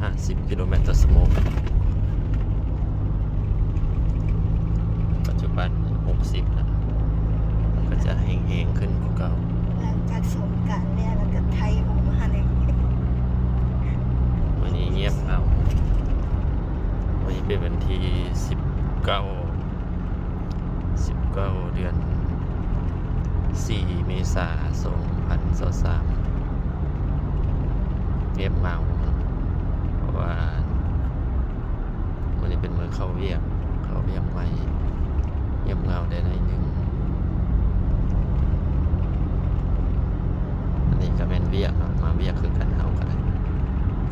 ຫ້າສິບກິໂລແມັດຕໍ່ຊົ່ວໂມງ ປັດຈຸບັນຫົກສິບແລ້ວ ມັນກໍຈະແຮງໆຂຶ້ນກວ່າເກົ່າ. ຫຼັງຈາກສົງການແລ້ວ ແລ້ວກໍໄທອອກມາເລີຍ. ມື້ນີ້ງຽບເຫງົາ. ມື້ນີ້ເປັນວັນທີສິບເກົ້າ ສິບເກົ້າ ເດືອນສີ່ ເມສາ ສອງພັນຊາວສາມ ງຽບເຫງົາເນາະ ເພາະວ່າມື້ນີ້ເປັນມື້ເຂົ້າວຽກ ເຂົ້າວຽກໃໝ່ ງຽບເຫງົາໄດ້ໜ້ອຍໜຶ່ງ. ອັນນີ້ກໍແມ່ນວຽກເນາະ ມາວຽກຄືກັນເຮົາ.